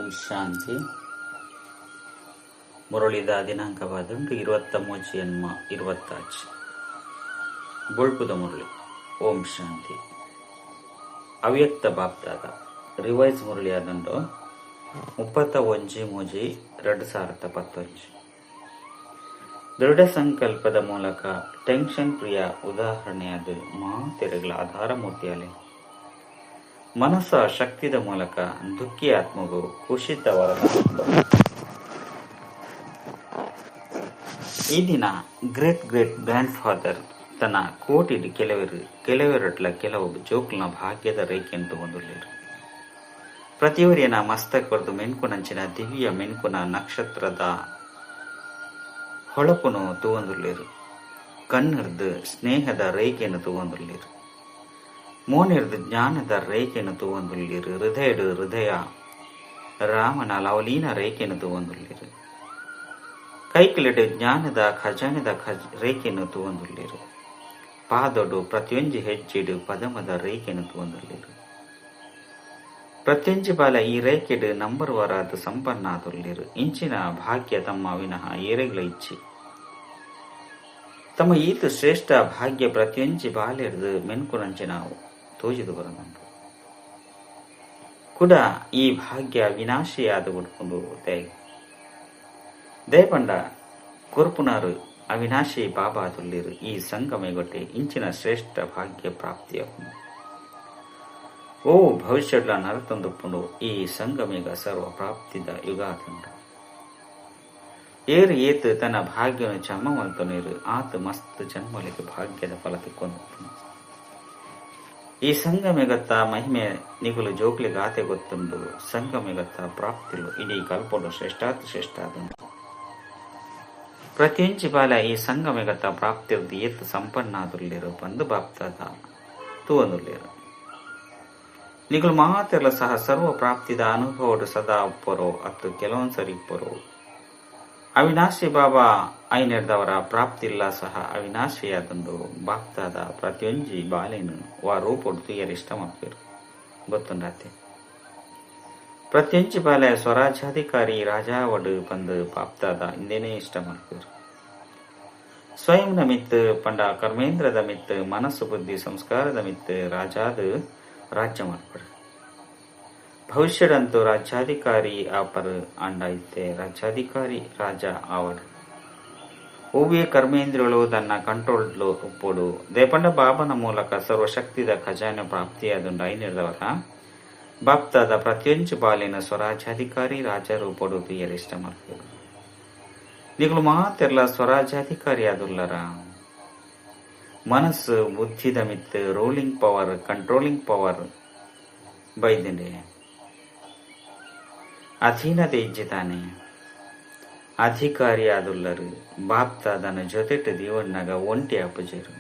ಓಂ ಶಾಂತಿ. ಮುರಳಿದ ದಿನಾಂಕವಾದುಂಟು 23/8/25. ಬೊಳ್ಪುದ ಮುರಳಿ. ಓಂ ಶಾಂತಿ. ಅವ್ಯಕ್ತ ಬಾಪ್ದಾದ ರಿವೈಸ್ ಮುರಳಿ ಆದುಂಡು 31/3/2019. ದೃಢ ಸಂಕಲ್ಪದ ಮೂಲಕ ಟೆನ್ಷನ್ ಪ್ರಿಯ ಉದಾಹರಣೆಯಾದ ಮಾತೆರೆಗಳ ಆಧಾರ ಮೂರ್ತಿಯಾಲೆ ಮನಸ್ಸ ಶಕ್ತಿದ ಮೂಲಕ ದುಃಖಿ ಆತ್ಮಗೂ ಕುಶಿತ ವರದಾನ. ಈ ದಿನ great great grand father ತನ್ನ ಕೋಟಿಡ್ ಕೆಲವರು ಕೆಲವರಟ್ಲ ಕೆಲವು ಜೋಕ್ಲನ ಭಾಗ್ಯದ ರೇಖೆಯನ್ನು ತಗೊಂಡುಳ್ಳರು. ಪ್ರತಿಯೊರಿಯನ ಮಸ್ತಕ್ ಬರೆದು ಮೆನ್ಕುನಂಚಿನ ದಿವ್ಯ ಮೆನ್ಕುನ ನಕ್ಷತ್ರದ ಹೊಳಪುನು ತೂವೊಂದುಲ್ಲೇರು. ಕಣ್ಣಿರ್ದು ಸ್ನೇಹದ ರೇಖೆಯನ್ನು ತೂವೊಂದುಲ್ಲೇರು. ಮೋನಿರ್ದು ಜ್ಞಾನದ ರೇಖೆಯನ್ನು ತೂವೊಂದುಲ್ಲೇರು. ಹೃದಯಡು ಹೃದಯ ರಾಮನ ಲವಲೀನ ರೇಖೆಯನ್ನು ತೂವೊಂದುಲ್ಲೇರು. ಕೈಕಿಲಿಡು ಜ್ಞಾನದ ಖಜಾನೆದ ರೇಖೆಯನ್ನು ತೂವೊಂದುಲ್ಲೇರು. ಪಾದೊಡು ಪ್ರತಿಯೊಂಜಿ ಹೆಜ್ಜೆಡು ಪದಮದ ರೇಖೆಯನ್ನು ತೂವೊಂದುಲ್ಲೇರು. ಪ್ರತ್ಯಂಜಿ ಬಾಲ ಈ ರೇಖೆಡು ನಂಬರ್ ವರಾದ ಸಂಪನ್ನಾದುಲ್ಲೇರು. ಇಂಚಿನ ಭಾಗ್ಯ ತಮ್ಮ ವಿನಃ ಏರೆಗಳ ಇಚ್ಛೆ ತಮ್ಮ ಈತ ಶ್ರೇಷ್ಠ ಭಾಗ್ಯ ಪ್ರತಿಯೊಂಜಿ ಬಾಲೆರ್ದು ಮೆನ್ಕುನಂಚಿನ ತೋಜಿದು ಬರನುಂಟು. ಕೂಡ ಈ ಭಾಗ್ಯ ವಿನಾಶಿಯಾದ ಉಟ್ಕೊಂಡು ದೇಪಂಡ ಕೊರ್ಪುನಾರು ಅವಿನಾಶಿ ಬಾಬಾ ತುಲ್ಲಿರು. ಈ ಸಂಗಮೆಗೊಟ್ಟೆ ಇಂಚಿನ ಶ್ರೇಷ್ಠ ಭಾಗ್ಯ ಪ್ರಾಪ್ತಿಯಾಗುನು. ಓ ಭವಿಷ್ಯಡ್ಲ ನರತಂದುಪ್ಪುಂಡು ಈ ಸಂಗಮೇಗ ಸರ್ವ ಪ್ರಾಪ್ತಿದ ಯುಗಾತಂಡ. ಏರು ಏತು ತನ್ನ ಭಾಗ್ಯವನ್ನು ಚಮ ಮಲ್ತೊನೇರು ಆತ ಮಸ್ತ್ ಜನ್ಮಲಿಗೆ ಭಾಗ್ಯದ ಫಲ ತಿಕ್ಕೊಂಡು. ಈ ಸಂಗಮೆಗತ್ತ ಮಹಿಮೆ ನಿಗುಲು ಜೋಕ್ಲಿ ಗಾತೆ ಗೊತ್ತುಂಡು. ಸಂಗಮೆಗತ್ತ ಪ್ರಾಪ್ತಿಲು ಇಡೀ ಕಲ್ಪಡು ಶ್ರೇಷ್ಠಾತಿ ಶ್ರೇಷ್ಠಾದುಂಡು. ಪ್ರತಿಯೊಂಜಿ ಬಾಲ ಈ ಸಂಗಮೆಗತ್ತ ಪ್ರಾಪ್ತಿರ್ದು ಏತ್ ಸಂಪನ್ನಾದುಲ್ಲೇರು ಬಂದು ಬಾಪ್ತಾದ ತೂವೊಂದುಲ್ಲೇರು. ನಿಗುಲು ಮಾತೆರ್ಲ ಸಹ ಸರ್ವ ಪ್ರಾಪ್ತಿದ ಅನುಭವಡು ಸದಾ ಉಪ್ಪರೋ ಅತ್ತು ಕೆಲವೊಂದ್ಸರಿ ಉಪ್ಪರೋ. ಅವಿನಾಶಿ ಬಾಬಾ ಐನೆರ್ದವರ ಪ್ರಾಪ್ತಿಲ್ಲ ಸಹ ಅವಿನಾಶಿಯಾದಂದು ಬಾಪ್ತಾದ ಪ್ರತಿಯೊಂಜಿ ಬಾಲೇನು ವಾ ರೂಪೊಡು ತುಯರ್ ಇಷ್ಟ ಮಾಡ್ಪೇರು ಗೊತ್ತುಂಡಾತೆ. ಪ್ರತಿಯೊಂಜಿ ಬಾಲೆ ಸ್ವರಾಜ್ಯಾಧಿಕಾರಿ ರಾಜಾವಡು ಬಂದು ಬಾಪ್ತಾದ ಇಂದೇನೇ ಇಷ್ಟ ಮಾಡ್ಪೇರು. ಸ್ವಯಂನ ಮಿತ್ತು ಪಂಡ ಕರ್ಮೇಂದ್ರದ ಮಿತ್ತು ಮನಸ್ಸು ಬುದ್ಧಿ ಸಂಸ್ಕಾರದ ಮಿತ್ತು ರಾಜಾದು ರಾಜ್ಯ ಮಾಡ್ಪಡು. ಭವಿಷ್ಯದಂತೂ ರಾಜ್ಯಾಧಿಕಾರಿ ಆಪರು ಅಂಡ ಇತ್ತೆ ರಾಜ್ಯಾಧಿಕಾರಿ ರಾಜ ಆವಡು. ಹೂವೇ ಕರ್ಮೇಂದ್ರಿಯಳು ತನ್ನ ಕಂಟ್ರೋಲ್ ಉಪ್ಪೋಡು. ದೇಪಂಡ ಬಾಬನ ಮೂಲಕ ಸರ್ವಶಕ್ತಿದ ಖಜಾನೆ ಪ್ರಾಪ್ತಿಯಾದುಂಡು. ಐನಿರ್ದವರ ಬಾಪ್ತಾದ ಪ್ರತಿಯೊಂಜು ಬಾಲಿನ ಸ್ವರಾಜ್ಯಾಧಿಕಾರಿ ರಾಜರೂಪಡು ತುಯರ್ ಇಷ್ಟ ಮಾಡ್ಪೇರು. ನಿಗಳು ಮಾತೆರ್ಲ ಸ್ವರಾಜ್ಯಾಧಿಕಾರಿ ಆದುಲ್ಲರ. ಮನಸ್ಸು ಬುದ್ಧಿದ ಮಿತ್ತು rolling power controlling power ಬೈದಿಂಡೆ ಅಧೀನತೆ ಇಜ್ಜಿತಾನೆ ಅಧಿಕಾರಿ ಆದುಲ್ಲರು. ಬಾಪ್ತಾದನ ಜೊತೆಟ್ಟು ದೀವಣ್ಣಗ ಒಂಟಿ ಅಪ್ಪುಜರು.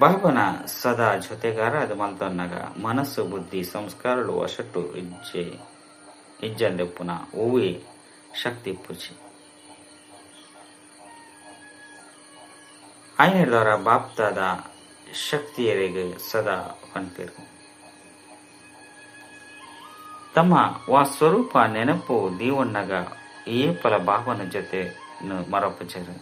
ಬಾಬನ ಸದಾ ಜೊತೆಗಾರ ಅದು ಮಲ್ತೊನ್ನಗ ಮನಸ್ಸು ಬುದ್ಧಿ ಸಂಸ್ಕಾರಗಳು ವಶಟ್ಟು ಇಜ್ಜೆ ಇಜ್ಜಂದೆಪ್ಪುನ ಹೂವೇ ಶಕ್ತಿ ಪೂಜೆ ಐನೆರ್ದವರ ಬಾಪ್ತಾದ ಶಕ್ತಿಯರಿಗೆ ಸದಾ ಪನ್ಪೇರು. ತಮ್ಮ ವಾ ಸ್ವರೂಪ ನೆನಪು ದೀವಣ್ಣಗ ಏಪಲ ಬಾಬನ ಜೊತೆ ಮರಪುಜರು.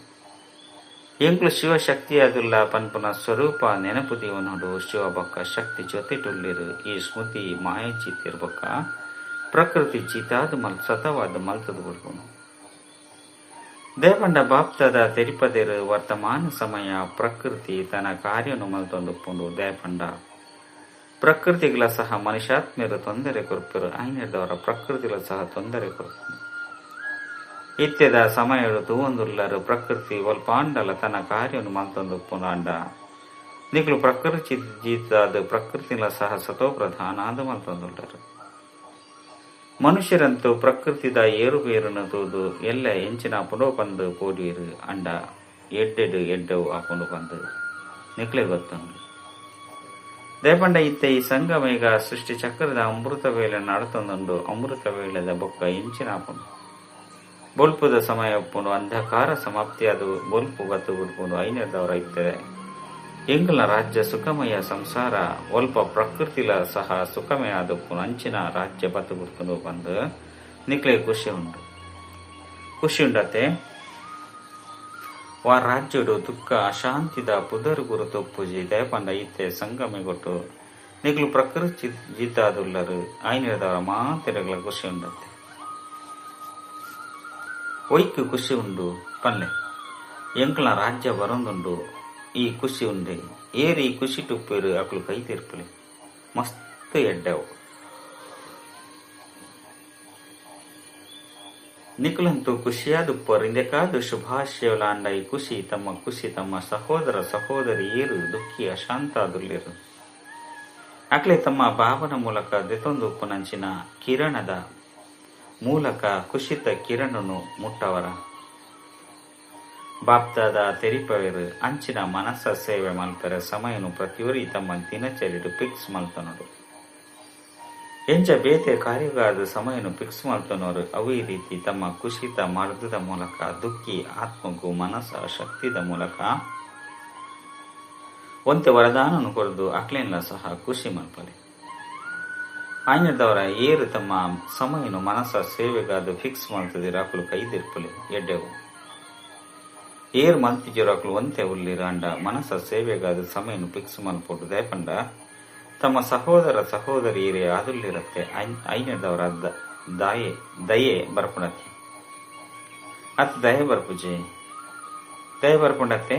ಎಂಕ್ಲು ಶಿವಶಕ್ತಿಯಾದುಲ್ಲ ಪನ್ಪುನ ಸ್ವರೂಪ ನೆನಪು ದೀವನೋಡು ಶಿವ ಬೊಕ್ಕ ಶಕ್ತಿ ಜೊತೆಟುಲ್ಲಿರು. ಈ ಸ್ಮೃತಿ ಮಾಯಚೀತಿರ್ಬೊಕ್ಕ ಪ್ರಕೃತಿ ಚೀತಾದ ಮಲ್ ಸತವಾದ ಮಲ್ತದ ಬಿಡ್ಬೋದು. ದೇಪಂಡ ಬಾಪ್ತದ ತೆರಿಪದಿರು ವರ್ತಮಾನ ಸಮಯ ಪ್ರಕೃತಿ ತನ್ನ ಕಾರ್ಯನು ಮಲ್ತೊಂದುಪ್ಪುಂಡು. ದೇಪಂಡ ಪ್ರಕೃತಿಗಳ ಸಹ ಮನುಷ್ಯಾತ್ಮರು ತೊಂದರೆ ಕೊರ್ಪರು. ಐನೆರ್ದವರ ಪ್ರಕೃತಿಗಳ ಸಹ ತೊಂದರೆ ಕೊರ್ಪು. ಇತ್ಯದ ಸಮಯಡು ತೂವೊಂದುಲ್ಲರು ಪ್ರಕೃತಿ ಒಲ್ಪಾಂಡಲ ತನ್ನ ಕಾರ್ಯನು ಮಲ್ತೊಂದುಪ್ಪುಂಡು. ಅಂಡ ನಿಕ್ಲು ಪ್ರಕೃತಿ ಜೀತಾದ ಪ್ರಕೃತಿಗಳ ಸಹ ಸತೋ ಪ್ರಧಾನಾದ ಮಲ್ತೊಂದುಲ್ಲರು. ಮನುಷ್ಯರಂತೂ ಪ್ರಕೃತಿದ ಏರುಪೇರುನ ತೂದು ಎಲ್ಲ ಎಂಚಿನ ಪುಡೋ ಪಂದು ಪೋಡಿಯರು. ಅಂಡ ಎಡ್ಡೆಡು ಎಡ್ಡವು ಆಪುಂಡು ಪಂದು ನಿಕ್ಲೆ ಗೊತ್ತುಂಡು. ದೇಪಂಡ ಇತ್ತೆ ಈ ಸಂಗಮೇಗ ಸೃಷ್ಟಿ ಚಕ್ರದ ಅಮೃತ ವೇಳೆ ನಡತೊಂದುಂಡು. ಅಮೃತ ವೇಳೆದ ಬೊಕ್ಕ ಎಂಚಿನ ಆಪುಂಡು. ಬೊಲ್ಪುದ ಸಮಯ ಉಪ್ಪುಂಡು. ಅಂಧಕಾರ ಸಮಾಪ್ತಿಯಾದ ಬೊಲ್ಪು ಬತ್ತು ಬಿಡ್ಪುಂಡು. ಐನೆರ್ದವರ ಇತ್ತದೆ ಎಂಕಲ್ನ ರಾಜ್ಯ ಸುಖಮಯ ಸಂಸಾರ ಒಲ್ಪ ಪ್ರಕೃತಿಲ ಸಹ ಸುಖಮಯ ಆದಪ್ಪು ಅಂಚಿನ ರಾಜ್ಯ ಬತ್ತು ಬಿಡ್ತುಂಡು ಬಂದು ನಿಕ್ಲೆ ಖುಷಿ ಉಂಡು. ಖುಷಿ ಉಂಡತೆ ವಾ ರಾಜ್ಯಡು ದುಃಖ ಅಶಾಂತಿದ ಪುದರ್ ಗುರುತು ಪೂಜೆ ದಯಪಂಡ ಇತ್ತೆ ಸಂಗಮೆ ಕೊಟ್ಟು ನಿಕ್ಲು ಪ್ರಕೃತಿ ಜಿತಾದುಲ್ಲರು ಆಯ್ನಿರದವರ ಮಾತೆರಗಳ ಖುಷಿ ಉಂಡತೆ. ಒಯ್ಕು ಖುಷಿ ಉಂಡು ಪನ್ಲೆ ಎಂಕಲ್ನ ರಾಜ್ಯ ಬರೊಂದುಂಡು ಈ ಖುಷಿ ಉಂಡೆ ಏರಿ ಖುಷಿ ಟುಪ್ಪೇರು ಅಕ್ಲು ಕೈ ತೀರ್ಪಲೆ ಮಸ್ತ್ ಎಡ್ಡವು. ನಿಕುಲಂತೂ ಖುಷಿಯಾದುಪ್ಪರು ಇಂದೆಕಾದು ಶುಭಾಶಯಲಾಂಡ ಈ ಖುಷಿ ತಮ್ಮ ಖುಷಿ ತಮ್ಮ ಸಹೋದರ ಸಹೋದರಿಯರು ದುಃಖಿ ಅಶಾಂತಾದುಲ್ಲೇರು ಅಕ್ಲೆ ತಮ್ಮ ಭಾವನ ಮೂಲಕ ದೆತೊಂದು ಉಪ್ಪುನಂಚಿನ ಕಿರಣದ ಮೂಲಕ ಕುಶಿತ ಕಿರಣನು ಮುಟ್ಟವರ ಬಾಪ್ತಾದ ತೆರಿಪವೇರು ಅಂಚಿನ ಮನಸ್ಸ ಸೇವೆ ಮಲ್ಪೆರೆ ಸಮಯನು ಪ್ರತಿಯೊರಿ ತಮ್ಮ ದಿನಚರಿಡು ಫಿಕ್ಸ್ ಮಲ್ತನೋಡು. ಎಂಚ ಬೇತೆ ಕಾರ್ಯಗಾದ ಸಮಯನು ಫಿಕ್ಸ್ ಮಲ್ತನೋರು ಅವೇ ರೀತಿ ತಮ್ಮ ಕುಶಿತ ಮಾರ್ಗದ ಮೂಲಕ ದುಃಖಿ ಆತ್ಮಗೂ ಮನಸ್ಸ ಶಕ್ತಿದ ಮೂಲಕ ಒಂತೆ ವರದಾನನು ಕೊರದು ಅಕ್ಲೆನ್ಲ ಸಹ ಖುಷಿ ಮಲ್ಪಲೆ. ಆಯ್ನದವರ ಏರು ತಮ್ಮ ಸಮಯನು ಮನಸ್ಸ ಸೇವೆಗಾದ ಫಿಕ್ಸ್ ಮಲ್ತದಿರ ಅಕ್ಲು ಕೈದಿರ್ಪಲೆ ಎಡ್ಡೆವು. ಏರ್ ಮಲ್ತಿಜಿರಾಕ್ಲು ಒಂತೆ ಉಲ್ಲಿರಾಂಡ ಮನಸ್ಸ ಸೇವೆಗಾದ ಸಮಯನು ಫಿಕ್ಸ್ ಮಲ್ಪೊಡು ದಯಪಂಡ ತಮ್ಮ ಸಹೋದರ ಸಹೋದರಿಯರೇ ಆದುಲ್ಲಿರತ್ತೆ ಐನದವರ ದಯೆ ದಯೆ ಬರ್ಪುಣತ್ತೆ ಅತ್ ದಯೆ ಬರ್ಪುಜೆ ದಯೆ ಬರ್ಪುಂಡತ್ತೆ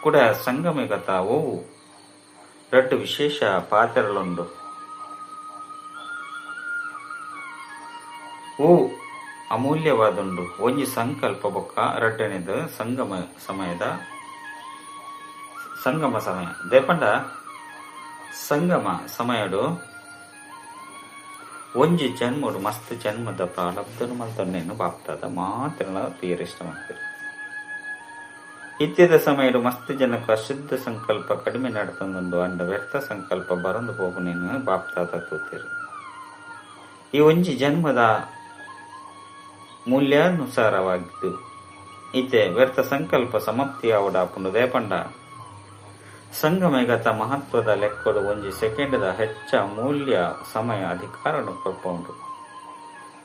ಕೂಡ ಸಂಗಮಿಗತ ಓವು ರಡ್ಡು ವಿಶೇಷ ಪಾತ್ರಲುಂಡು. ಓ ಅಮೂಲ್ಯವಾದುಂಡು ಒಂಜಿ ಸಂಕಲ್ಪ ಬೊಕ್ಕ ರಡ್ಡನೆದ ಸಂಗಮ ಸಮಯದ ಸಂಗಮ ಸಮಯ ದೇಪಂಡ ಸಂಗಮ ಸಮಯಡು ಒಂಜಿ ಜನ್ಮಡು ಮಸ್ತ್ ಜನ್ಮದ ಪ್ರಾರಬ್ಧನು ಮಲ್ತೊನ್ನೆನ್ನು ಬಾಪ್ತಾದ ಮಾತ್ರ ತೀರಿಷ್ಟ ಮಾಡ್ತಾರೆ. ಇತ್ಯದ ಸಮಯಡು ಮಸ್ತ್ ಜನಕ್ಕೆ ಅಶುದ್ಧ ಸಂಕಲ್ಪ ಕಡಿಮೆ ನಡತಂದೊಂದು ಅಂಡ ವ್ಯರ್ಥ ಸಂಕಲ್ಪ ಬರಂದು ಹೋಗುನೇನು ಬಾಪ್ತಾದ ತೂತಿರು. ಈ ಒಂಜಿ ಜನ್ಮದ ಮೂಲ್ಯಾನುಸಾರವಾಗಿದ್ದು ಇತ್ತೆ ವ್ಯರ್ಥ ಸಂಕಲ್ಪ ಸಮಾಪ್ತಿಯಾವಡಾಪುಂಡು ದೇಪಂಡ ಸಂಗಮೆಗತ ಮಹತ್ವದ ಲೆಕ್ಕಡು ಒಂಜಿ ಸೆಕೆಂಡ್ದ ಹೆಚ್ಚ ಮೂಲ್ಯ ಸಮಯ ಅಧಿಕಾರನು ಕೊರ್ಪುಂಡು.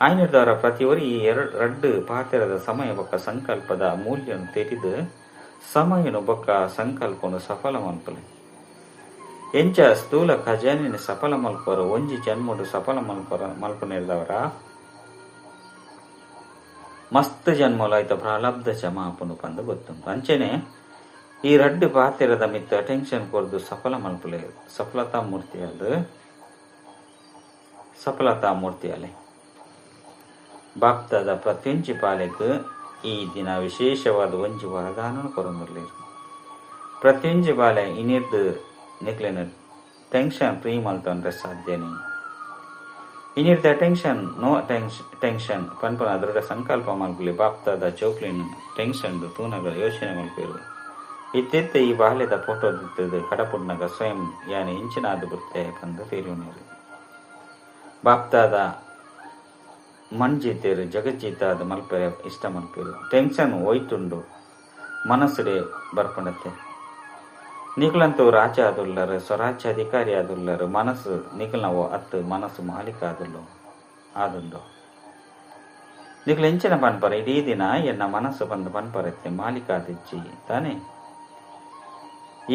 ಆಯ್ನದವರ ಪ್ರತಿಯೊರಿ ಈ ರಡ್ಡು ಪಾತ್ರದ ಸಮಯ ಬೊಕ್ಕ ಸಂಕಲ್ಪದ ಮೂಲ್ಯನು ತೆರಿದು ಸಮಯನು ಬೊಕ್ಕ ಸಂಕಲ್ಪನು ಸಫಲ ಮಲ್ಪಲೆ. ಎಂಚ ಸ್ಥೂಲ ಖಜಾನೆನ ಸಫಲ ಮಲ್ಪರು ಒಂಜಿ ಜನ್ಮಡು ಸಫಲ ಮಲ್ಪನೆರ್ದವರ ಮಸ್ತ್ ಜನ್ಮಲು ಆಯ್ತ ಪ್ರಾಲಬ್ಧ ಜಮಾಪುನು ಪಂದು ಗೊತ್ತುಂಟು. ಅಂಚೆನೆ ಈ ರಡ್ಡು ಪಾತ್ರದ ಮಿತ್ತ ಟೆನ್ಷನ್ ಕೊರ್ದು ಸಫಲ ಮಲ್ಪಲೆ ಸಫಲತಾ ಮೂರ್ತಿಯಾದ ಸಫಲತಾ ಮೂರ್ತಿಯಾಲೆ ಬಾಪ್ತಾದ ಪ್ರತಿಯೊಂಜಿ ಪಾಲೆಗ್ ಈ ದಿನ ವಿಶೇಷವಾದ ಒಂಜಿ ವರದಾನ ಕೊರೊಂದುಲ್ಲೆರ್. ಪ್ರತಿಯೊಂಜಿ ಬಾಲೆ ಇನಿರ್ದು ನಿಕ್ಲೆನ ಟೆನ್ಷನ್ ಫ್ರೀ ಮಲ್ತೊಂಡ್ರೆ ಸಾಧ್ಯನೇ. ಇನಿರ್ದ tension no tension ಪನ್ಪನ ದೃಢ ಸಂಕಲ್ಪ ಮಲ್ಪುಲೆ ಬಾಪ್ತಾದ ಚೌಕ್ಲಿನ್ ಟೆನ್ಷನ್ ತೂನಗ ಯೋಚನೆ ಮಲ್ಪೇರು. ಇತ್ತಿತ್ತ ಈ ಬಾಲ್ಯದ ಫೋಟೋ ದಿತ್ತದು ಕಡಪುಡ್ನಗ ಸ್ವಯಂ ಯಾನೆ ಇಂಚಿನಾದ ಬುರ್ತೆ ಪಂದು ತೀರುನೇರು. ಬಾಪ್ತಾದ ಮಣ್ಜೀತೇರು ಜಗಜ್ಜೀತಾದ ಮಲ್ಪೆರೆ ಇಷ್ಟ ಮಲ್ಪೇರು. ಟೆನ್ಷನ್ ಹೋಯ್ತುಂಡು ಮನಸ್ಸುಡೆ ಬರ್ಪಣತ್ತೆ. ನಿಕಲಂತೂ ರಾಜ ಆದುಲ್ಲರು ಸ್ವರಾಜ್ಯ ಅಧಿಕಾರಿ ಆದುಲ್ಲರು ಮನಸ್ಸು ನಿಕಲ್ನವು ಅತ್ತು ಮನಸ್ಸು ಮಾಲೀಕ ಆದುಲ್ಲೋ ಆದುಂಡು. ನಿಕಲ್ ಎಂಚಿನ ಪನ್ಪರ ಇಡೀ ದಿನ ಎನ್ನ ಮನಸ್ಸು ಬಂದು ಪನ್ಪರತ್ತೆ ಮಾಲೀಕ ಆದಿಜ್ಜಿ ತಾನೆ.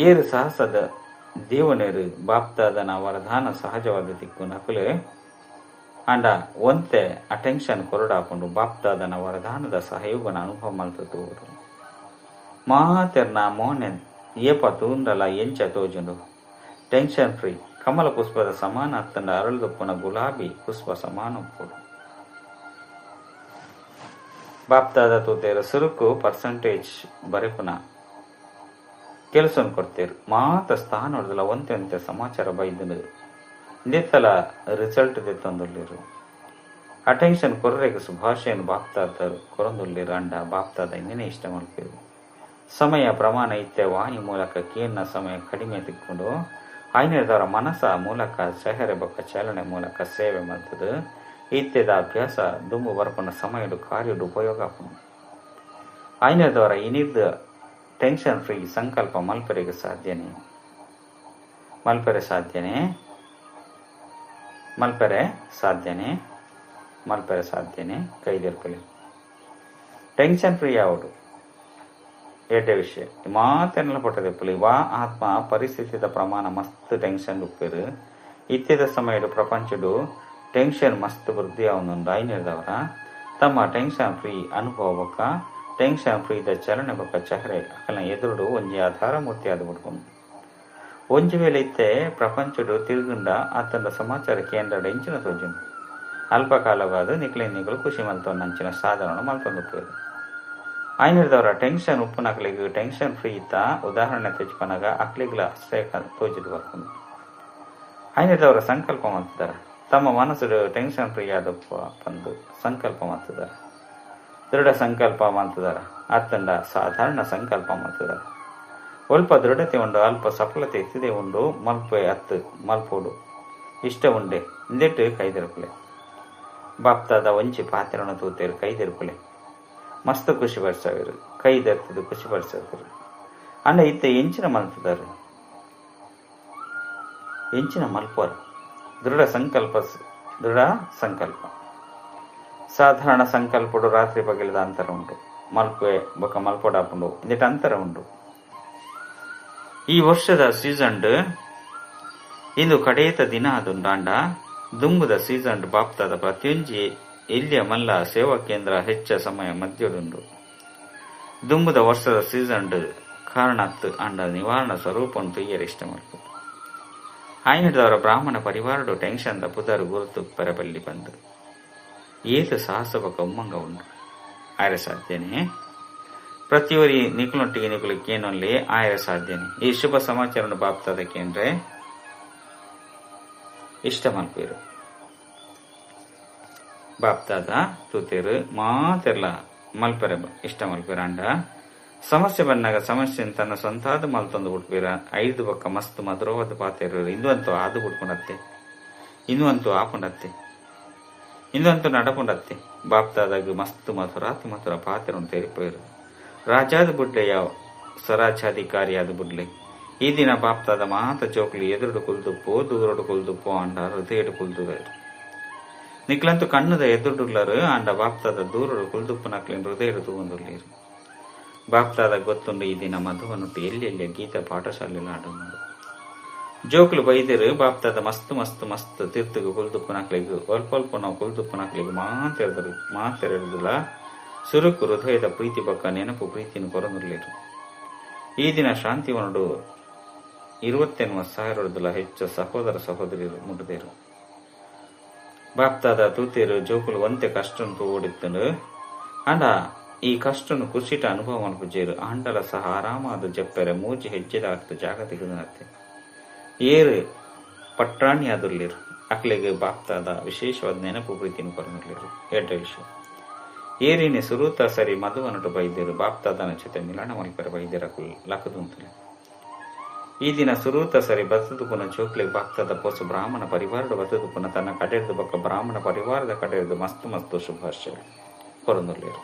ಏರು ಸಾಹಸದ ದೇವನೇರು ಬಾಪ್ತಾದನ ವರದಾನ ಸಹಜವಾದ ದಿಕ್ಕು ನಕಲು ಅಂಡ ಒಂತೆ ಅಟೆನ್ಷನ್ ಕೊರಡಾಕೊಂಡು ಬಾಪ್ತಾದನ ವರದಾನದ ಸಹಯೋಗನ ಅನುಭವ ಮಲ್ತದವರು. ಮಾತೆರ್ನ ಮೋನೆ ಏಪ ತೂಂಡಲ ಎಂಚ ತೋಜುಂಡು ಟೆನ್ಷನ್ ಫ್ರೀ ಕಮಲ ಪುಷ್ಪದ ಸಮಾನ ಅತ್ತಂಡ ಅರಳುದುಪ್ಪುನ ಗುಲಾಬಿ ಪುಷ್ಪ ಸಮಾನ ಉಪ್ಪುಡು. ಬಾಪ್ತಾದ ತೂತೇರು ಸುರುಕು ಪರ್ಸೆಂಟೇಜ್ ಬರೆಪುನ ಕೆಲಸವನ್ನು ಕೊಡ್ತೇರು. ಮಾತ ಸ್ಥಾನ ಒಂತೆ ಒಂತೆ ಸಮಾಚಾರ ಬೈದು ಇಂದೆತ್ತಲ ರಿಸಲ್ಟ್ ದೆತ್ತೊಂದುಲ್ಲೆರ್. ಅಟೆನ್ಷನ್ ಕೊರ್ರೆಗ್ ಸುಭಾಷೆಯನ್ನು ಬಾಪ್ತಾದ ಕೊರೊಂದುಲ್ಲೆರ್ ಅಂಡ ಬಾಪ್ತಾದ ಇನ್ನೇನೆ ಇಷ್ಟ ಮಲ್ಪೆರ್. ಸಮಯ ಪ್ರಮಾಣ ಇತ್ತೆ ವಾಣಿ ಮೂಲಕ ಕೇನ್ನ ಸಮಯ ಕಡಿಮೆ ತಿಕ್ಕೊಂಡು ಆಯ್ನದವರ ಮನಸ್ಸ ಮೂಲಕ ಸೆಹರೆ ಬೊಕ್ಕ ಚಲನೆ ಮೂಲಕ ಸೇವೆ ಮಲ್ತದು ಇತ್ತೆದ ಅಭ್ಯಾಸ ದುಂಬು ಬರ್ಪುನ ಸಮಯಡು ಕಾರ್ಯಡು ಉಪಯೋಗ ಆಪುಂಡು. ಆಯ್ನದವರ ಇನಿರ್ದ ಟೆನ್ಷನ್ ಫ್ರೀ ಸಂಕಲ್ಪ ಮಲ್ಪರೆಗ್ ಸಾಧ್ಯನೇ. ಮಲ್ಪರೆ ಸಾಧ್ಯನೆ, ಮಲ್ಪರೆ ಸಾಧ್ಯನೆ, ಮಲ್ಪರೆ ಸಾಧ್ಯನೆ. ಕೈದೆರ್ಪಲೆ ಟೆನ್ಷನ್ ಫ್ರೀ ಆವಡು ಎಡ್ಡೆ ವಿಷಯ ಮಾತೆಲ್ಲ ಪೊಟ್ಟದೆಪ್ಪಲಿ. ವಾ ಆತ್ಮ ಪರಿಸ್ಥಿತಿದ ಪ್ರಮಾಣ ಮಸ್ತ್ ಟೆನ್ಷನ್ ಉಪ್ಪೇರು. ಇತ್ಯದ ಸಮಯಡು ಪ್ರಪಂಚಡು ಟೆನ್ಷನ್ ಮಸ್ತ್ ವೃದ್ಧಿ ಆವೊಂದುಂಡು. ಐನಿರ್ದವರ ತಮ್ಮ ಟೆನ್ಷನ್ ಫ್ರೀ ಅನುಭವ ಬೊಕ್ಕ ಟೆನ್ಷನ್ ಫ್ರೀದ ಚಲನೆ ಬೊಕ್ಕ ಚಹರೆ ಅಕಲ್ನ ಎದುರುಡು ಒಂಜಿ ಆಧಾರ ಮೂರ್ತಿ ಆದ್ ಬಿಡ್ಕೊಂಡು. ಒಂಜಿ ವೇಳೆ ಇತ್ತೆ ಪ್ರಪಂಚಡು ತಿರುಗುಂಡ ಆತನ ಸಮಾಚಾರ ಕೇಂದ್ರ ಎಂಚಿನ ತೋಜುಂಡು. ಅಲ್ಪ ಕಾಲವಾದ ನಿಕ್ಲೆ ನಿಕಲು ಖುಷಿ ಮಲ್ತೊಂದು ಅಂಚಿನ ಸಾಧನ ಮಲ್ತೊಂದು ಉಪ್ಪೇರು. ಐನಿರ್ದವರ ಟೆನ್ಷನ್ ಉಪ್ಪುನಕ್ಲೆಗ್ ಟೆನ್ಷನ್ ಫ್ರೀ ಇತ್ತ ಉದಾಹರಣೆ ತೆಚ್ಪನಾಗ ಅಕ್ಲೆಗ್ಲ ಆಶ್ರಯ ತೋಜಿದ್ ಬರ್ಪುಂಡು. ಐನಿರ್ದವರ ಸಂಕಲ್ಪ ಮಾಡ್ತಿದ್ದಾರೆ ತಮ್ಮ ಮನಸ್ಸು ಟೆನ್ಷನ್ ಫ್ರೀ ಆದಪ್ಪ ಬಂದು ಸಂಕಲ್ಪ ಮಾಡ್ತಿದ್ದಾರೆ. ದೃಢ ಸಂಕಲ್ಪ ಮಾಡ್ತಿದ್ದಾರೆ ಅತ್ತಂಡ ಸಾಧಾರಣ ಸಂಕಲ್ಪ ಮಾಡ್ತಿದ್ದಾರೆ. ಅಲ್ಪ ದೃಢತೆ ಉಂಡು, ಅಲ್ಪ ಸಫಲತೆ ಎತ್ತಿದೆ ಉಂಡು. ಮಲ್ಪೆ ಅತ್ತು ಮಲ್ಪೋಡು ಇಷ್ಟ ಉಂಡೆ ಇಂದೆಟ್ಟು ಕೈದೆರಪಲೆ. ಬಾಪ್ತಾದ ಒಂಚಿ ಪಾತ್ರವನ್ನು ತೂತೇರು ಕೈದೆರಪಲೆ ಮಸ್ತ್ ಖುಷಿ ಪಡಿಸವರು ಕೈದೆರ್ತದ ಖುಷಿ ಪಡಿಸವರು. ಅಂಡ ಇತ್ತ ಎಂಚಿನ ಮಲ್ತದಾರು ಎಂಚಿನ ಮಲ್ಪೋರು. ದೃಢ ಸಂಕಲ್ಪ, ದೃಢ ಸಂಕಲ್ಪ. ಸಾಧಾರಣ ಸಂಕಲ್ಪಡು ರಾತ್ರಿ ಪಗಲಿದ ಅಂತರ ಉಂಟು. ಮಲ್ಪೆ ಬೊಕ್ಕ ಮಲ್ಪೋಡಾಪುಂಡು ಇಂದೆಟ್ ಅಂತರ ಉಂಟು. ಈ ವರ್ಷದ ಸೀಸನ್ ಇಂದು ಕಡೇತ ದಿನ ಅದುಂಡಾಂಡ ದುಂಬುದ ಸೀಸನ್ ಬಾಪ್ತಾದ ಪ್ರತಿಯೊಂಜಿ ಎಲ್ಲಿಯ ಮಲ್ಲ ಸೇವಾ ಕೇಂದ್ರ ಹೆಚ್ಚ ಸಮಯ ಮಧ್ಯಡುಂಡು. ದುಂಬುದ ವರ್ಷದ ಸೀಸನ್ ಕಾರಣತ್ ಅಂಡ ನಿವಾರಣ ಸ್ವರೂಪನ್ನು ತುಯ್ಯರ ಇಷ್ಟ ಮಲ್ಪು. ಆಯ್ನದವರ ಬ್ರಾಹ್ಮಣ ಪರಿವಾರಡು ಟೆನ್ಷನ್ the ಪುದರ್ ಗುರುತು ಪೆರಬಲ್ಲಿ ಬಂದು ಏತು ಸಾಹಸ ಬೊಕ್ಕ ಉಮ್ಮಂಗ ಉಂಡು. ಆಯರ ಸಾಧ್ಯನೆ ಪ್ರತಿಯೊರಿ ನಿಕುಲೊಟ್ಟಿಗೆ ನಿಕುಲು ಕೇನೊಲ್ಲಿ ಆಯರ ಸಾಧ್ಯನೆ. ಈ ಶುಭ ಸಮಾಚಾರ ಬಾಪ್ತದ ಕೇಂದ್ರೆ ಇಷ್ಟ ಮಲ್ಪೇರು. ಬಾಪ್ತಾದ ತೂತೇರು ಮಾತೆಲ್ಲ ಮಲ್ಪರೆ ಇಷ್ಟ ಮಲ್ಪೇರ. ಅಂಡ ಸಮಸ್ಯೆ ಬಂದಾಗ ಸಮಸ್ಯೆ ತನ್ನ ಸ್ವಂತಾದ ಮಲ್ತೊಂದು ಬಿಟ್ಪೀರ. ಐದು ಬೊಕ್ಕ ಮಸ್ತ್ ಮಧುರವಾದ ಪಾತೆರು ಇಂದು ಅಂತೂ ಆದು ಬಿಟ್ಕೊಂಡತ್ತೆ, ಇಂದು ಅಂತೂ ಆಪುಂಡತ್ತೆ, ಇಂದು ಅಂತೂ ನಡಪುಂಡತ್ತೆ. ಬಾಪ್ತಾದಾಗ ಮಸ್ತ್ ಮಧುರಾತಿ ಮಧುರ ಪಾತೆರನ್ನು ತೇರಿಪೋಯರು. ರಾಜಾದ ಬುಡ್ಲೆ ಯಾವ ಸ್ವರಾಜ್ಯಾಧಿಕಾರಿಯಾದ ಬುಡ್ಲೆ. ಈ ದಿನ ಬಾಪ್ತಾದ ಮಾತ ಜೋಕ್ಲಿ ಎದುರುಡು ಕುಲ್ದುಪ್ಪು ದೂರಡು ಕುಲ್ದುಪ್ಪು ಅಂಡ ಹೃದಯಡು ಕುಲ್ದುವರು. ನಿಕ್ಲಂತೂ ಕಣ್ಣುದ ಎದುರುಡುಲ್ಲರು ಅಂಡ ಬಾಪ್ತಾದ ದೂರಡು ಕುಲ್ದುಪ್ಪು ನಕ್ಲಿನ ಹೃದಯಡು ತೂವೊಂದುಲ್ಲೇರು. ಬಾಪ್ತಾದ ಗೊತ್ತುಂಡು ಈ ದಿನ ಮಧುವನುಟ್ಟು ಎಲ್ಲಿ ಎಲ್ಲಿಯ ಗೀತ ಪಾಠಶಾಲೆ ಆಡೋದು. ಜೋಕ್ಲು ಬೈದಿರು ಬಾಪ್ತಾದ ಮಸ್ತ್ ಮಸ್ತ್ ಮಸ್ತ್ ತೀರ್ಥಗೆ ಕುಲ್ದುಪ್ಪು ನಕ್ಲಿಗ್ ಅಲ್ಪ ಅಲ್ಪ ನಾವು ಕುಲ್ದುಪ್ಪು ನಕ್ಲಿಗ್ ಮಾತೆರೆದರು ಮಾತೆರೆದುಲ ಸುರುಕು ಹೃದಯದ ಪ್ರೀತಿ ಬಕ್ಕ ನೆನಪು ಪ್ರೀತಿಯನ್ನು ಕೊರನುರ್ಲೇರು. ಈ ದಿನ ಶಾಂತಿವನುಡು 28,000 ಹೆಚ್ಚು ಸಹೋದರ ಸಹೋದರಿಯರು ಮುಟ್ಟದೇರು. ಬಾಪ್ತಾದ ತೂತೇರು ಜೋಕುಲು ಒಂತೆ ಕಷ್ಟನು ತೂವೊಡಿತ್ತುಂಡು. ಅಂಡ ಈ ಕಷ್ಟನು ಖುಷಿಟ ಅನುಭವ ಮಲ್ಪುಜೇರು. ಆಂಡಲ ಸಹ ಆರಾಮಾದ ಜಪ್ಪೆರೆ ಮೂಜಿ ಹೆಜ್ಜೆದ ಆಗ್ತ ಜಾಗ ತೆಗೆದನತ್ತೆ. ಏರು ಪಟ್ರಾಣಿ ಆದುರ್ಲೇರು. ಅಕ್ಲೆಗೆ ಬಾಪ್ತಾದ ವಿಶೇಷವಾದ ನೆನಪು ಪ್ರೀತಿಯನ್ನು ಕೊರನುರ್ಲೇರು. ಎಡ್ಡ ವಿಷಯ ಏರಿನಿ ಸುರೂತ ಸರಿ ಮಧುವನಟು ಬೈದೇರು. ಬಾಪ್ತಾದನ ಜೊತೆ ಮಿಲನ ಮಲ್ಪೆರೆ ಬೈದೇರ ಲಕದುಂತಲೆ. ಈ ದಿನ ಸುರೂತ ಸರಿ ಬತ್ತದುಪುನ ಚೋಕ್ಲೆ ಬಾಪ್ತಾದ ಪೊಸ ಬ್ರಾಹ್ಮಣ ಪರಿವಾರಡು ಬತ್ತದುಪುನ ತನ್ನ ಕಡೆಯದು ಬೊಕ್ಕ ಬ್ರಾಹ್ಮಣ ಪರಿವಾರದ ಕಡೆಯದು ಮಸ್ತ್ ಮಸ್ತ್ ಶುಭಾಶಯ ಕೊರನುರ್ಲೇರು.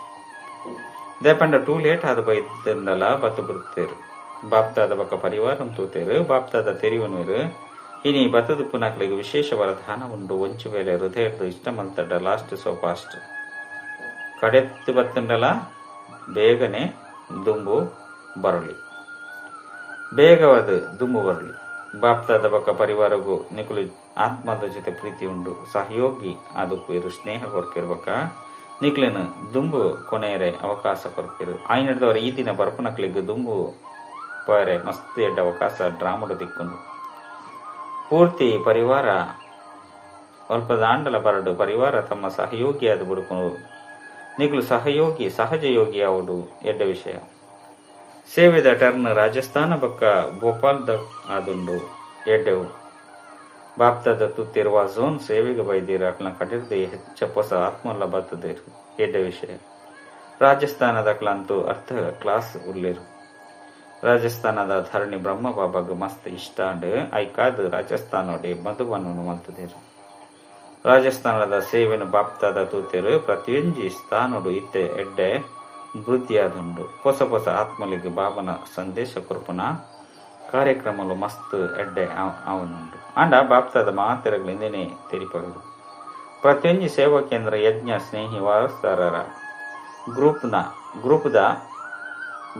ದೇಪಂಡ ಟೂ ಲೇಟ್ ಆದ ಬೈದಂಡಲ ಬತ್ತು ಬರುತ್ತೇರು. ಬಾಪ್ತಾದ ಬೊಕ್ಕ ಪರಿವಾರಂ ತೂತೇರು. ಬಾಪ್ತಾದ ತೆರಿವನೂರು ಇನಿ ಬತ್ತದುಪುನಕ್ಲೆಗ್ ವಿಶೇಷ ವರದಾನ ಉಂಡು. ಒಂಚು ವೇಳೆ ಹೃದಯದ ಇಷ್ಟ ಮಲ್ತಡ ಲಾಸ್ಟ್ ಸೋ ಫಾಸ್ಟ್ ಕಡೆತ್ತು ಬತ್ತಂಡಲ ಬೇಗನೆ ದುಂಬು ಬರಲಿ, ಬೇಗವಾದ ದುಂಬು ಬರಲಿ. ಬಾಪ್ತಾದ ಬೊಕ್ಕ ಪರಿವಾರಗೂ ನಿಕುಲು ಆತ್ಮದ ಜೊತೆ ಪ್ರೀತಿ ಉಂಡು. ಸಹಯೋಗಿ ಅದಕ್ಕೂ ಸ್ನೇಹ ಕೊರ್ಪಿರ್ಬಕ ನಿಕ್ಲೆನು ದುಂಬು ಕೊನೆಯರೆ ಅವಕಾಶ ಕೊರ್ಪಿರು. ಆಯ್ನದವರ ಈ ದಿನ ಬರ್ಪುನಕ್ಲೆಗ್ ದುಂಬು ಪೋಯರೆ ಮಸ್ತ್ ಎಡ್ಡ ಅವಕಾಶ ಡ್ರಾಮಡು ದಿಕ್ಕುಂಡು. ಪೂರ್ತಿ ಪರಿವಾರ ಅಲ್ಪ ದಾಂಡಲ ಬರಡು ಪರಿವಾರ ತಮ್ಮ ಸಹಯೋಗಿಯಾದ ಬುಡುಕು ನಿಕುಲು ಸಹಯೋಗಿ ಸಹಜ ಯೋಗಿ ಯಾವುದು ಎಡ್ಡ ವಿಷಯ. ಸೇವೆದ ಟರ್ನ್ ರಾಜಸ್ಥಾನ ಬೊಕ್ಕ ಭೋಪಾಲ್ದ ಆದುಂಡು ಎಡ್ಡೆವು. ಬಾಪ್ತಾದ ತುತ್ತಿರುವ ಝೋನ್ ಸೇವೆಗೆ ಬೈದಿರ ಅಕ್ಲ ಕಟಿರ್ದೆ ಹೆಚ್ಚ ಪೊಸ ಆತ್ಮಲ್ಲ ಬರ್ತದೇರು ಎಡ್ಡ ವಿಷಯ. ರಾಜಸ್ಥಾನದ ಅಕ್ಲಂತೂ ಅರ್ಧ ಕ್ಲಾಸ್ ಉಲ್ಲೇರು. ರಾಜಸ್ಥಾನದ ಧರಣಿ ಬ್ರಹ್ಮ ಬಾಬಾಗ ಮಸ್ತ್ ಇಷ್ಟ ಅಂಡ್ ಐಕಾದ್ ರಾಜಸ್ಥಾನೋಡೆ ಮಧುವನನ್ನು ಮಲ್ತದೇರು. ರಾಜಸ್ಥಾನದ ಸೇವೆನು ಬಾಪ್ತಾದ ತೂತೆರು ಪ್ರತಿಯೊಂಜಿ ಸ್ಥಾನೋಡು ಇತ್ತೆ ಎಡ್ಡೆ ವೃದ್ಧಿಯಾದುಂಡು. ಹೊಸ ಹೊಸ ಆತ್ಮಲಿಗೆ ಬಾಬನ ಸಂದೇಶ ಕೊರ್ಪುನ ಕಾರ್ಯಕ್ರಮಲು ಮಸ್ತ್ ಎಡ್ಡೆ ಆವನುಂಡು. ಆಂಡ ಬಾಪ್ತಾದ ಮಾತೆರಗಳು ಇಂದೇನೆ ತೆರಿಪವರು. ಪ್ರತಿಯೊಂಜಿ ಸೇವಾ ಕೇಂದ್ರ ಯಜ್ಞ ಸ್ನೇಹಿ ವಾರಸ್ದಾರರ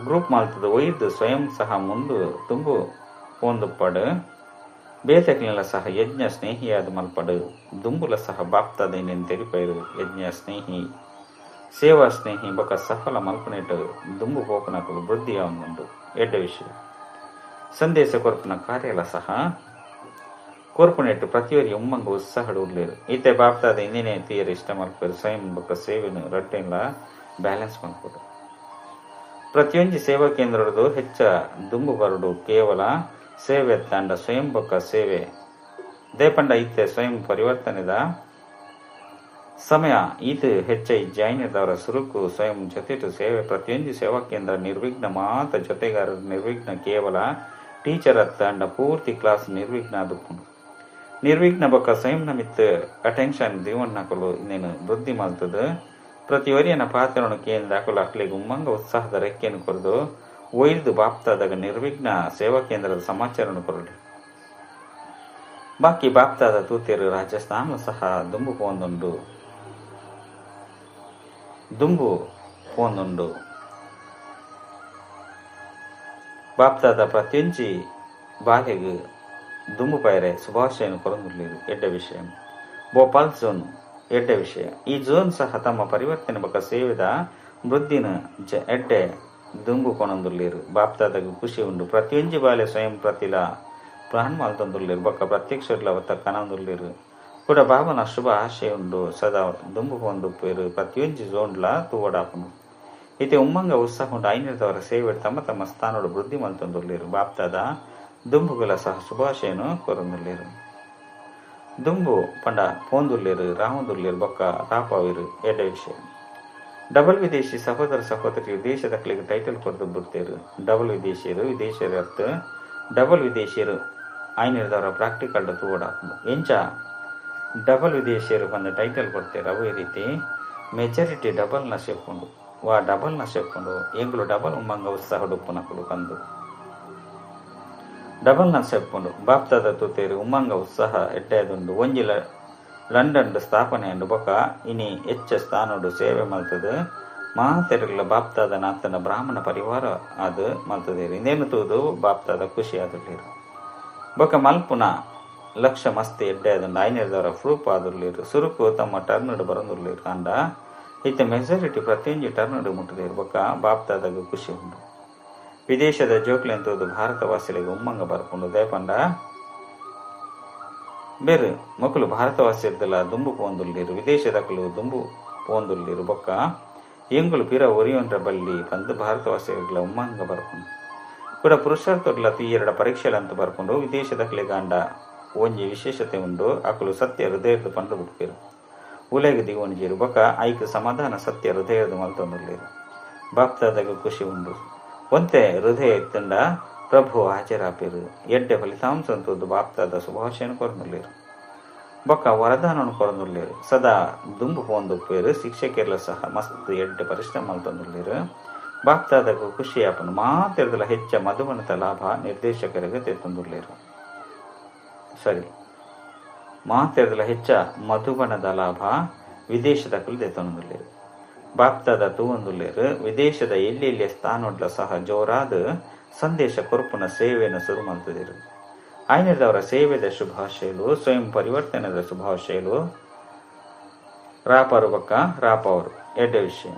ಗ್ರೂಪ್ ಮಾಲ್ತದ ಒಯ್ದು ಸ್ವಯಂ ಸಹ ಮುಂದು ತುಂಬು ಪೋಂದುಪ್ಪಡು ಬೇತಕ್ಲೆಲ ಸಹ ಯಜ್ಞ ಸ್ನೇಹಿಯಾದ ಮಲ್ಪಡು ದುಂಬುಲ ಸಹ ಬಾಪ್ತಾದ ಇನ್ನೇನು ತೆರಿಪೈರು. ಯಜ್ಞ ಸ್ನೇಹಿ ಸೇವಾ ಸ್ನೇಹಿ ಬೊಕ ಸಫಲ ಮಲ್ಪನೆಟ್ಟು ದುಂಬು ಪೋಪನಕುಲು ವೃದ್ಧಿ ಆವೊಂದುಂಡು. ಎಡ್ಡೆ ವಿಷಯ. ಸಂದೇಶ ಕೊರ್ಪುನ ಕಾರ್ಯಲ ಸಹ ಕೊರ್ಪುನೆಟ್ಟು ಪ್ರತಿಯೊರಿ ಉಮ್ಮಂಗ ಉತ್ಸಾಹಡು ಉಲ್ಲೇರು. ಈತೆ ಬಾಪ್ತಾದ ಇಂದಿನೇ ತೀಯರು ಇಷ್ಟ ಮಲ್ಪರು ಸ್ವಯಂ ಬೊಕ ಸೇವೆನು ರಡ್ಡೆನ್ಲ ಬ್ಯಾಲೆನ್ಸ್ ಮಲ್ಪಡು. ಪ್ರತಿಯೊಂಜಿ ಸೇವಾ ಕೇಂದ್ರದ್ದು ಹೆಚ್ಚ ದುಂಬು ಬರಡು ಕೇವಲ ಸೇವೆ ತಂಡ ಸ್ವಯಂ ಬೊಕ್ಕ ಸೇವೆ ದೇಪಂಡ ಈತೆ ಸ್ವಯಂ ಪರಿವರ್ತನೆದ ಸಮಯ ಈತ ಹೆಚ್ಚ ಜಾಯಿನದವರ ಸುರುಕು ಸ್ವಯಂ ಜೊತೆಟು ಸೇವೆ ಪ್ರತಿಯೊಂಜಿ ಸೇವಾ ಕೇಂದ್ರ ನಿರ್ವಿಘ್ನ ಮಾತ ಜೊತೆಗಾರರು ನಿರ್ವಿಘ್ನ ಕೇವಲ ಟೀಚರ್ ತಂಡ ಪೂರ್ತಿ ಕ್ಲಾಸ್ ನಿರ್ವಿಘ್ನ ಅದುಪುಂಡು. ನಿರ್ವಿಘ್ನ ಬೊಕ್ಕ ಸ್ವಯಂ ನಮಿತ್ ಅಟೆನ್ಷನ್ ದಿವಣ್ಣಕಲು ಇನ್ನೇನು ವೃದ್ಧಿ ಮಲ್ತದ. ಪ್ರತಿಯೊರಿಯನ ಪಾತ್ರವನ್ನು ಕೇಂದ್ರ ಅಕಲು ಅಕ್ಲಿಗೆ ಉಮ್ಮಂಗ ಉತ್ಸಾಹದ ರೆಕ್ಕೆಯನ್ನು ಕೊರದು ಒಯ್ದು ಬಾಪ್ತಾದಾಗ ನಿರ್ವಿಘ್ನ ಸೇವಾ ಕೇಂದ್ರದ ಸಮಾಚಾರವನ್ನು ಕೊರಲಿ. ಬಾಕಿ ಬಾಪ್ತಾದ ತೂತೇರು ರಾಜಸ್ಥಾನ ಸಹ ದುಂಬು ಪೋಂದುಂಡು. ಬಾಪ್ತಾದ ಪ್ರತಿಯೊಂಜಿ ಬಾಲೆಗ್ ದುಂಬು ಪೈರೆ ಶುಭಾಶಯನ್ನು ಕೊರೊಂದುಲ್ಲೆರ್. ಎಡ್ಡೆ ವಿಷಯ. ಭೋಪಾಲ್ ಝೋನ್ ಎಡ್ಡೆ ವಿಷಯ. ಈ ಝೋನ್ ಸಹ ತಮ್ಮ ಪರಿವರ್ತನೆ ಬೊಕ್ಕ ಸೇವೆದ ವೃದ್ಧಿನ ಎಡ್ಡೆ ದುಂಬು ಕೊನೊಂದುಲ್ಲೆರ್. ಬಾಪ್ತಾದಗ್ ಖುಷಿ ಉಂಡು. ಪ್ರತಿಯೊಂಜಿ ಬಾಲೆ ಸ್ವಯಂ ಪ್ರತಿಲ ಪ್ಲಾನ್ ಮಲ್ತೊಂದುಲ್ಲೆರ್ ಬೊಕ್ಕ ಪ್ರತ್ಯಕ್ಷರ್ಲ ಒತ್ತ ಕನೊಂದುಲ್ಲೆರ್. ಕೂಡ ಬಾಬನ ಶುಭ ಆಶಯ ಉಂಡು. ಸದಾ ದುಂಬು ಪೋಂದುಪ್ಪೆರ್. ಪ್ರತಿಯೊಂಜಿ ಝೋನ್ಲ ತೂವೊಡಾಪುಂಡು. ಇತ್ತೆ ಉಮ್ಮಂಗ ಉತ್ಸಾಹ ಉಂಡು. ಐನದವರ ಸೇವೆ ತಮ್ಮ ತಮ್ಮ ಸ್ಥಾನಡು ವೃದ್ಧಿ ಮಲ್ತೊಂದುಲ್ಲೆರ್. ಬಾಪ್ತಾದ ದುಂಬುಗಳ ಸಹ ಶುಭಾಶಯನು ಕೊರೊಂದುಲ್ಲೆರ್. ದುಂಬು ಪಂಡ ಪೋಂದುಲ್ಲೆರ್, ರಾವೊಂದುಲ್ಲೆರ್ ಬೊಕ್ಕ ರಾಪಾವೆರ್. ಎಡ್ಡೆ ವಿಷಯ. ಡಬಲ್ ವಿದೇಶಿ ಸಹೋದರ ಸಹೋದರಿ ವಿದೇಶದಕ್ಲೆಗ್ ಟೈಟಲ್ ಕೊರ್ದು ಬುಡ್ತೆರ್. ಡಬಲ್ ವಿದೇಶಿಯರು ವಿದೇಶಿಯರು ಅರ್ಥ ಡಬಲ್ ವಿದೇಶಿಯರು ಐನದವರ ಪ್ರಾಕ್ಟಿಕಲ್ ತೂವೊಡಾಪುಂಡು. ಎಂಚ ಡಬಲ್ ವಿದೇಶಿಯರು ಪಂದ್ ಟೈಟಲ್ ಕೊಡ್ತೇರು ಅವೇ ರೀತಿ ಮೆಜಾರಿಟಿ ಡಬಲ್ ನ ಸೇರ್ಕೊಂಡು ವಾ ಡಬಲ್ ನ ಸೇರ್ಕೊಂಡು ಎಂಗುಲು ಡಬಲ್ ಉಮ್ಮಂಗ ಉತ್ಸಾಹ ಉಪ್ಪುನಕುಲು ಕಂದು ಡಬಲ್ ನ ಸೇರ್ಕೊಂಡು ಬಾಪ್ತಾದ ತೂತೇರು ಉಮ್ಮಂಗ ಉತ್ಸಾಹ ಎಡ್ಡೆದುಂಡು. ಒಂಜಿ ಲಂಡನ್ ಸ್ಥಾಪನೆ ಬೊಕ್ಕ ಇನಿ ಹೆಚ್ಚ ಸ್ಥಾನಡು ಸೇವೆ ಮಲ್ತದು ಮಾತೆರುಗಳ ಬಾಪ್ತಾದ ನಾತನ ಬ್ರಾಹ್ಮಣ ಪರಿವಾರ ಅದು ಮಲ್ತದೇರು. ಇಂದೇನು ತೂದು ಬಾಪ್ತಾದ ಖುಷಿ ಆದುಲ್ಲೇರು. ಬೊಕ್ಕ ಮಲ್ಪುನ ಲಕ್ಷ ಮಸ್ತ್ ಎಡ್ಡೆ ಅದನ್ನು ಐನದವರ ಪ್ರೂಫ್ ಆದುಲ್ಲೇರು. ಸುರುಕು ತಮ್ಮ ಟರ್ನ್ಡ್ ಬರೊಂದುಲ್ಲೇರು. ಅಂಡ ಇತ್ತೆ ಮೆಜಾರಿಟಿ ಪ್ರತಿಯೊಂಜಿ ಟರ್ನ್ಡ್ ಮುಟ್ಟುದೇರು. ಬೊಕ್ಕ ಬಾಪ್ತಾದಾಗ ಖುಷಿ ಉಂಡು. ವಿದೇಶದ ಜೋಕ್ಲೆಂತೂದು ಭಾರತವಾಸಿಗಳಿಗೆ ಉಮ್ಮಂಗ ಬರ್ಪುಂಡು. ದೇಪಂಡ ಬೇರು ಮಕ್ಕಳು ಭಾರತವಾಸಿರ್ದಲ ದುಂಬು ಪೋಂದುಲ್ಲೇರು. ವಿದೇಶದಕಲು ದುಂಬು ಪೋಂದುಲ್ಲೇರು. ಬೊಕ್ಕ ಎಂಗುಲು ಪಿರ ಒರಿಯೊಂಡ್ರ ಬಲ್ಲಿ ಪಂದು ಭಾರತವಾಸಿಗಳ ಉಮ್ಮಂಗ ಬರ್ಪುಂಡು. ಕೂಡ ಪುರುಷಾರ್ಥರ್ಲ ತೀಯರಡ ಪರೀಕ್ಷೆಲಂತ ಬರ್ಪುಂಡು. ವಿದೇಶದಕ್ಲೆಗಾಂಡ ಒಂಜಿ ವಿಶೇಷತೆ ಉಂಡು. ಅಕುಲು ಸತ್ಯ ಹೃದಯದ ಪಂಡು ಬಿಡ್ಪೇರು. ಉಲೆಗ್ ದಿವೊಂಜೇರು. ಬೊಕ್ಕ ಐಕ್ ಸಮಾಧಾನ ಸತ್ಯ ಹೃದಯದ ಮಲ್ತೊಂದುಲ್ಲೇರು. ಬಾಪ್ತಾದಾಗ ಖುಷಿ ಉಂಡು. ಒಂತೆ ಹೃದಯ ಇತ್ತಂಡ ಪ್ರಭು ಹಾಜರಾಪೇರು. ಎಡ್ಡೆ ಫಲಿತಾಂಶ ಅಂತದ್ದು ಬಾಪ್ತಾದ ಶುಭಾಶಯನ ಕೊರೊಂದುಲ್ಲೇರು. ಬೊಕ್ಕ ವರದಾನವನ್ನು ಕೊರೊಂದುಲ್ಲೇರು. ಸದಾ ದುಂಬು ಪೋಂದುಪ್ಪೇರು. ಶಿಕ್ಷಕಿಯರ್ಲ ಸಹ ಮಸ್ತ್ ಎಡ್ಡೆ ಪರಿಶ್ರಮ ಮಲ್ತೊಂದುಲ್ಲೇರು. ಬಾಪ್ತಾದಾಗ ಖುಷಿ ಆಪುಂಡು. ಮಾತೆರ್ದಲ ಹೆಚ್ಚ ಮಧುವನತ ಲಾಭ ನಿರ್ದೇಶಕರಿಗೆ ತೆತ್ತೊಂದುಲ್ಲೇರು. ಸರಿ, ಮಾತೆರ್ದಲ ಹೆಚ್ಚ ಮಧುಬನದ ಲಾಭ ವಿದೇಶದಕುಲು ದೆತ್ತೊಂದುಲ್ಲೇರು. ಬಾಪ್ತಾದ ತೂವೊಂದುಲ್ಲೇರು. ವಿದೇಶದ ಎಲ್ಲೆಲ್ಲಿ ಸ್ಥಾನೊಡ್ಲ ಸಹ ಜೋರಾದ ಸಂದೇಶ ಕೊರ್ಪುನ ಸೇವೆಯನ್ನು ಶುರು ಮಲ್ತುದೆರು. ಐನದವರ ಸೇವೆದ ಶುಭಾಶಯಲು ಸ್ವಯಂ ಪರಿವರ್ತನೆದ ಶುಭಾಶಯಲು ರಾಪರು ಬೊಕ್ಕ ರಾಪವರು. ಎಡ್ಡೆ ವಿಷಯ.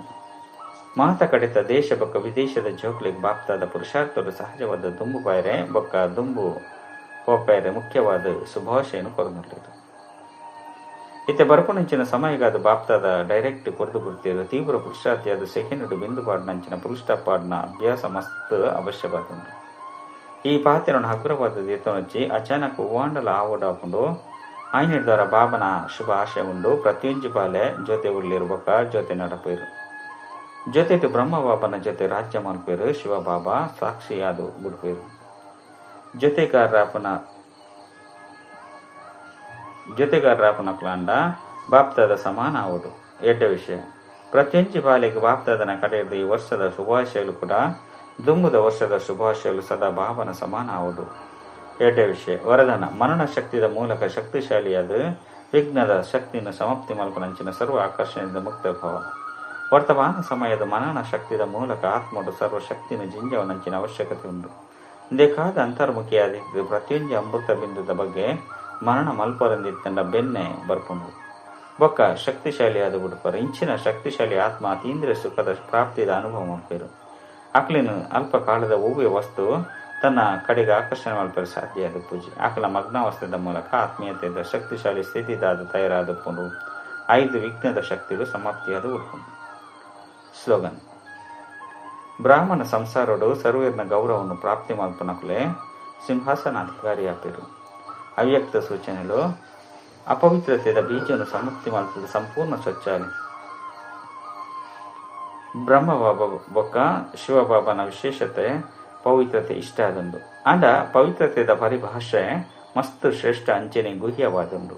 ಮಾತ ಕಡೆತ ದೇಶ ಬೊಕ್ಕ ವಿದೇಶದ ಜೋಕ್ಲೆಗ್ ಬಾಪ್ತಾದ ಪುರುಷಾರ್ಥರು ಸಹಜವಾದ ದುಂಬು ಪಾಯರೆ ಬೊಕ್ಕ ದುಂಬು ಪೋಪೈರೆ ಮುಖ್ಯವಾದ ಶುಭಾಶಯನು ಕೊರೊಂದುಲ್ಲೆರ್. ಇತ್ತೆ ಬರಪುನಂಚಿನ ಸಮಯಗಾದ ಬಾಪ್ತಾದ ಡೈರೆಕ್ಟ್ ಕೊರ್ದು ಬುಡ್ತೇರು. ತೀವ್ರ ಪುರುಷಾರ್ಥಿಯಾದ ಸೆಕೆಂಡ್ ಬಿಂದು ಪಾಡ್ನಂಚಿನ ಪುಲ್ ಸ್ಟಾಪ್ ಪಾಡ್ನ ಅಭ್ಯಾಸ ಮಸ್ತ್ ಅವಶ್ಯವಾದುಂಡು. ಈ ಪಾತೆರನು ಹಗುರವಾದ ದೇತೊನೊಚ್ಚಿ ಅಚಾನಕ್ ಒವ್ವಾಂಡಲ ಆವೊಡಾಪುಂಡು. ಐನೆಡ್ದವರ ಬಾಬನ ಶುಭ ಆಶಯ ಉಂಡು. ಪ್ರತಿಯೊಂಜಿ ಬಾಲೆ ಜೊತೆ ಉಲ್ಲೇರು ಬೊಕ್ಕ ಜೊತೆ ನಡಪೇರು. ಜೊತೆಟು ಬ್ರಹ್ಮ ಬಾಬನ ಜೊತೆ ರಾಜ್ಯ ಮಲ್ಪೇರು. ಶಿವಬಾಬಾ ಸಾಕ್ಷಿಯಾದು ಬುಡ್ಪೇರು. ಜೊತೆಗಾರರಾಪನ ಬಾಪ್ತಾದ ಸಮಾನ ಆವೊಡು. ಎಡ್ಡೆ ವಿಷಯ. ಪ್ರತಿಯೊಂಜಿ ಬಾಲೆಗ್ ಬಾಪ್ತಾದನ ಕಡೆಯದು ಈ ವರ್ಷದ ಶುಭಾಶಯಗಳು ಕೂಡ ದುಂಬುದ ವರ್ಷದ ಶುಭಾಶಯಲು ಸದಾ ಬಾಬನ ಸಮಾನ ಆವೊಡು. ಎಡ್ಡೆ ವಿಷಯ. ವರದಾನ ಮನನ ಶಕ್ತಿದ ಮೂಲಕ ಶಕ್ತಿಶಾಲಿಯಾದ ವಿಘ್ನದ ಶಕ್ತಿಯನ್ನು ಸಮಾಪ್ತಿ ಮಲ್ಪುನಂಚಿನ ಸರ್ವ ಆಕರ್ಷಣೆಯಿಂದ ಮುಕ್ತ ಭಾವ. ವರ್ತಮಾನ ಸಮಯದ ಮನನ ಶಕ್ತಿದ ಮೂಲಕ ಆತ್ಮಡು ಸರ್ವ ಶಕ್ತಿನ ಜಿಂಜವನಂಚಿನ ಅವಶ್ಯಕತೆ ಉಂಡು. ಇಂದೆಕಾದ ಅಂತರ್ಮುಖಿಯಾದ ಪ್ರತಿಯೊಂಜಿ ಅಮೃತ ಬಿಂದುದ ಬಗ್ಗೆ ಮರಣ ಮಲ್ಪರಂದಿತ್ತಂಡ ಬೆನ್ನೆ ಬರ್ಪುಂಡು. ಬೊಕ್ಕ ಶಕ್ತಿಶಾಲಿಯಾದ ಬುಡ್ಪರ್. ಇಂಚಿನ ಶಕ್ತಿಶಾಲಿ ಆತ್ಮ ಅತೀಂದ್ರಿಯ ಸುಖದ ಪ್ರಾಪ್ತಿದ ಅನುಭವ ಮಲ್ಪೆರು. ಆಕಲಿನ ಅಲ್ಪ ಕಾಲದ ಒವ್ವೆ ವಸ್ತು ತನ್ನ ಕಡೆಗೆ ಆಕರ್ಷಣೆ ಮಲ್ಪೆರೆ ಸಾಧ್ಯ ಆದ ಪೂಜೆ. ಆಕಲ ಮಗ್ನಾವಸ್ಥೆದ ಮೂಲಕ ಆತ್ಮೀಯತೆದ ಶಕ್ತಿಶಾಲಿ ಸ್ಥಿತಿದಾದ ತಯಾರಾದ ಪುಂಡು. 5 ವಿಘ್ನದ ಶಕ್ತಿಗಳು ಸಮಾಪ್ತಿಯಾದ ಉಡ್ಪುಂಡು. ಸ್ಲೋಗನ್: ಬ್ರಾಹ್ಮಣ ಸಂಸಾರಡು ಸರ್ವೇರ್ನ ಗೌರವವನ್ನು ಪ್ರಾಪ್ತಿ ಮಲ್ಪನಕುಲೆ ಸಿಂಹಾಸನಾಧಿಕಾರಿಯಾಪೆರು. ಅವ್ಯಕ್ತ ಸೂಚನೆಗಳು ಅಪವಿತ್ರತೆಯ ಬೀಜವನ್ನು ಸಮಾಪ್ತಿ ಮಲ್ತದ ಸಂಪೂರ್ಣ ಸ್ವಚ್ಛಾಲಿ. ಬ್ರಹ್ಮಬಾಬಾ ಬೊಕ್ಕ ಶಿವಬಾಬನ ವಿಶೇಷತೆ ಪವಿತ್ರತೆ ಇಷ್ಟ ಆದಂಡು. ಅಂಡ ಪವಿತ್ರತೆದ ಪರಿಭಾಷೆ ಮಸ್ತ್ ಶ್ರೇಷ್ಠ ಅಂಚನೆ ಗುಹ್ಯವಾದಂಡು.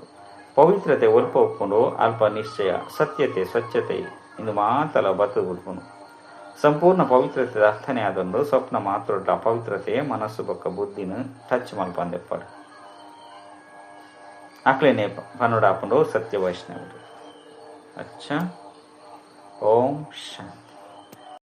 ಪವಿತ್ರತೆ ಒಲ್ಪ ಉಪ್ಪುಂಡು ಅಲ್ಪ ನಿಶ್ಚಯ ಸತ್ಯತೆ ಸ್ವಚ್ಛತೆ ಇಂದು ಮಾತಲ ಬತ್ತು ಬಿಡ್ಪುಂಡು. ಸಂಪೂರ್ಣ ಪವಿತ್ರತೆದ ಅರ್ಥನೇ ಆದಂಡು ಸ್ವಪ್ನ ಮಾತ್ರ ಅಪವಿತ್ರತೆ ಮನಸ್ಸು ಬೊಕ್ಕ ಬುದ್ಧಿನ ಟಚ್ ಮಲ್ಪಂದೆಪ್ಪಡು. ಆಕ್ಲೇನೆ ಪನ್ನುಡಾಪುಂಡು ಸತ್ಯ ವೈಷ್ಣವರು. ಅಚ್ಚಾ, ಓಂ ಶಾಂತಿ.